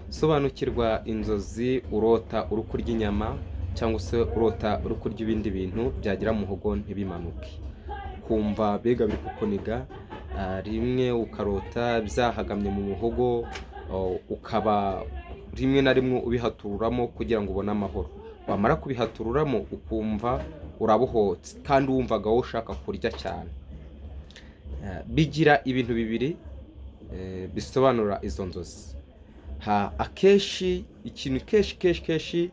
Sobanukirwa inzozi urota uri kurya inyama cyangwa se urota uri kurya ibindi bintu byagera mu muhogo ntibimanuke, kumva mbega biri kukuniga, rimwe ukarota byahagamye mu muhogo, ukaba rimwe na rimwe ubihatururamo kugira ngo ubone amahoro. Wamara kubihatururamo ukumva urabohotse kandi wumvaga wowe ushaka kurya cyane. Bigira ibintu bibiri bisobanura izo nzozi. Akenshi ikintu kenshi kenshi kenshi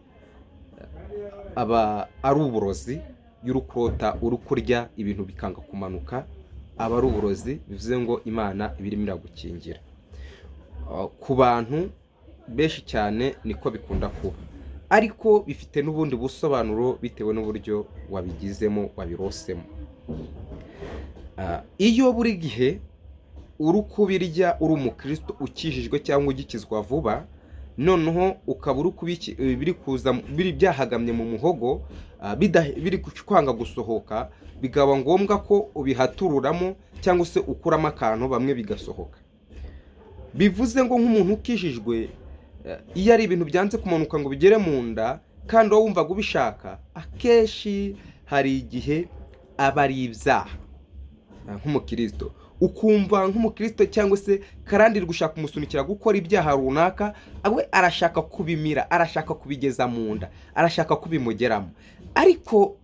aba ari uburozi. Iyo uri kurota uri kurya ibintu bikanga kumanuka, aba ari uburozi, bivuze ngo Imana iba irimo iragukingira. Ku bantu benshi cyane niko bikunda kuba, ariko bifite n'ubundi busobanuro bitewe n'uburyo wabigizemo, wabirosemo. Iyo buri gihe uri kubirya uri umukristo ukijijwe cyangwa ugikizwa vuba, noneho ukaba uri kubiki, biri kuza biri byahagamye mu muhogo, biri kwanga gusohoka, bikaba ngombwa ko ubihatururamo cyangwa se ukuramo akantu bamwe bigasohoka, bivuze ngo nk'umuntu ukijijwe, iyo ari ibintu byanze kumanuka ngo bigere mu nda kandi wowe wumvaga ubishaka, akenshi hari igihe aba ari ibyaha. Nk'umukristo ukumva nk'umukristo cyangwa se karande iri gushaka kumusunikira gukora ibyaha runaka, we arashaka kubimira, arashaka kubigeza mu nda, arashaka ko bimugeramo, ariko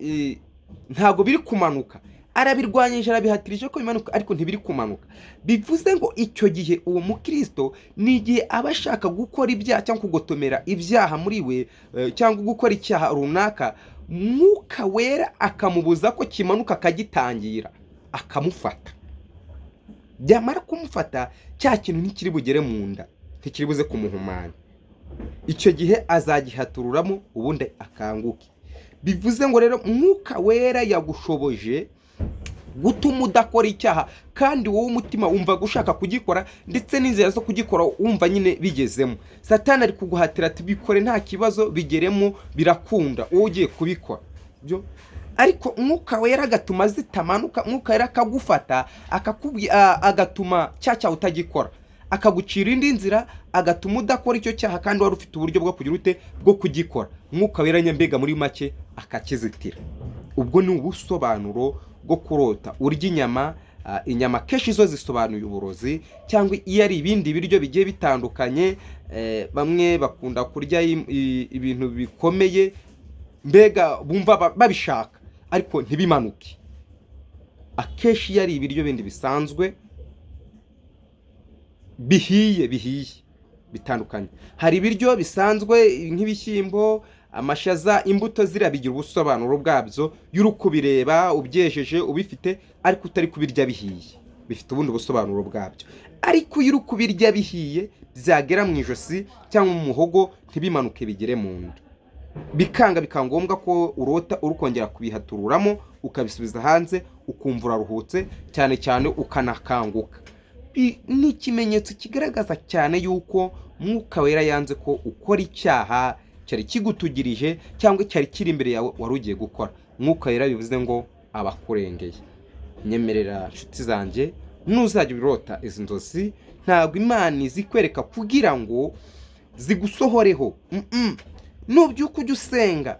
ntabwo biri kumanuka. Arabirwanyije, arabihatirije ko bimanuka, ariko ntibiri kumanuka. Bivuze ngo icyo gihe uwo mukristo ni igihe aba ashaka gukora ibyaha cyangwa kugotomera ibyaha muri we, cyangwa gukora icyaha runaka, Mwuka Wera akamubuza ko kimanuka, akagitangira akamufata. Byamara kumufata, cya kintu ntikiri bugere mu nda, ntikiri buze kumuhumanya. Icyo gihe azagihatururamo ubundi akanguke. Bivuze ngo rero Mwuka Wera yagushoboje gutuma udakora icyaha kandi wowe umutima wumva ushaka kugikora, ndetse n'inzira zo kugikora wumva nyine bigezemo. Satani ari kuguhatira ati: "Bikore, nta kibazo, bigeremo, birakunda, wowe ugiye kubikora byo." Ariko Mwuka Wera agatuma zitamanuka. Mwuka Wera akagufata, agatuma cya cyaha utagikora, akagucira indi nzira, agatuma udakora icyo cyaha kandi wari ufite uburyo bwo kugira ute, bwo kugikora. Mwuka Wera nyambega muri make akakizitira. Ubwo ni ubusobanuro bwo kurota urya inyama. Inyama kenshi zo zisobanuye uburozi, cyangwa iyo ari ibindi biryo bigiye bitandukanye. Bamwe bakunda kurya ibintu bikomeye, mbega bumva babishaka ariko ntibimanuke. Akenshi iyo ari ibiryo bindi bisanzwe bihiye, bihiye bitandukanye, hari ibiryo bisanzwe nk'ibishyimbo, amashaza, imbuto, ziriya bigira ubusobanuro bwabyo iyo uri kubireba ubyejeje ubifite, ariko utari kubirya bihiye, bifite ubundi busobanuro bwabyo. Ariko iyo uri kubirya bihiye, byagera mu ijosi cyangwa mu muhogo ntibimanuke bigere mu nda, bikanga, bikaba ngombwa ko urota uri kongera kubihatururamo ukabisubiza hanze, ukumva uraruhutse cyane cyane, ukanakanguka. Ni ikimenyetso kigaragaza cyane yuko Mwuka Wera yanze ko ukora icyaha cyari kigutugirije cyangwa cyari kiri imbere yawe wari ugiye gukora. Mwuka Wera bivuze ngo aba akurengeye. Nyemerera nshuti zanjye, nuzajya urota izi nzozi, ntabwo Imana izikwereka kugira ngo zigusohoreho. Nubyuka ujya usenga,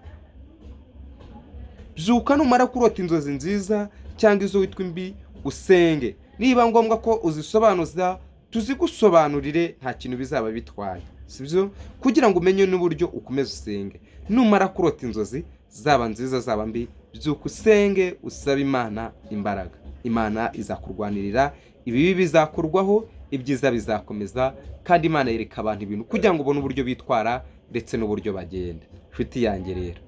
byuka numara kurota inzozi nziza cyangwa izo witwa imbi, usenge. Niba ngombwa ko uzisobanuza, tuzigusobanurire, nta kintu bizaba bitwaye, sibyo? Kugira ngo umenye n'uburyo ukomeza usenge. Numara kurota inzozi, zaba nziza zaba mbi, byuka usenge, usabe Imana imbaraga. Imana izakurwanirira, ibibi bizakurwaho, ibyiza bizakomeza. Kandi Imana yereka abantu ibintu kugira ngo ubone uburyo bitwara ndetse n'uburyo bagenda. Inshuti yanjye rero,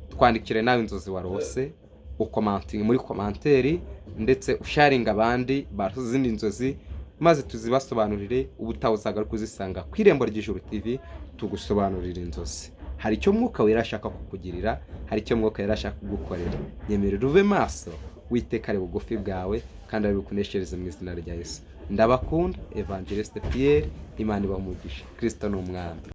twandikire nawe inzozi warose, ucommentinge muri commentaire, ndetse usharinga abandi barose izindi nzozi, maze tuzibasobanurire. Ubutaha uzagaruka kuzisanga ku Irembo ry'Ijuru TV, tugusobanurira inzozi. Hari icyo Mwuka Wera ashaka kukugirira, hari icyo Mwuka Wera ashaka kugukorera. Nyemerera ube maso, Witeka ari bugufi bwawe kandi ari bukuneshereze mu izina rya Yesu. Ndabakunda. Evangeliste Pierre, Imana ibaha umugisha. Kristo ni Umwami.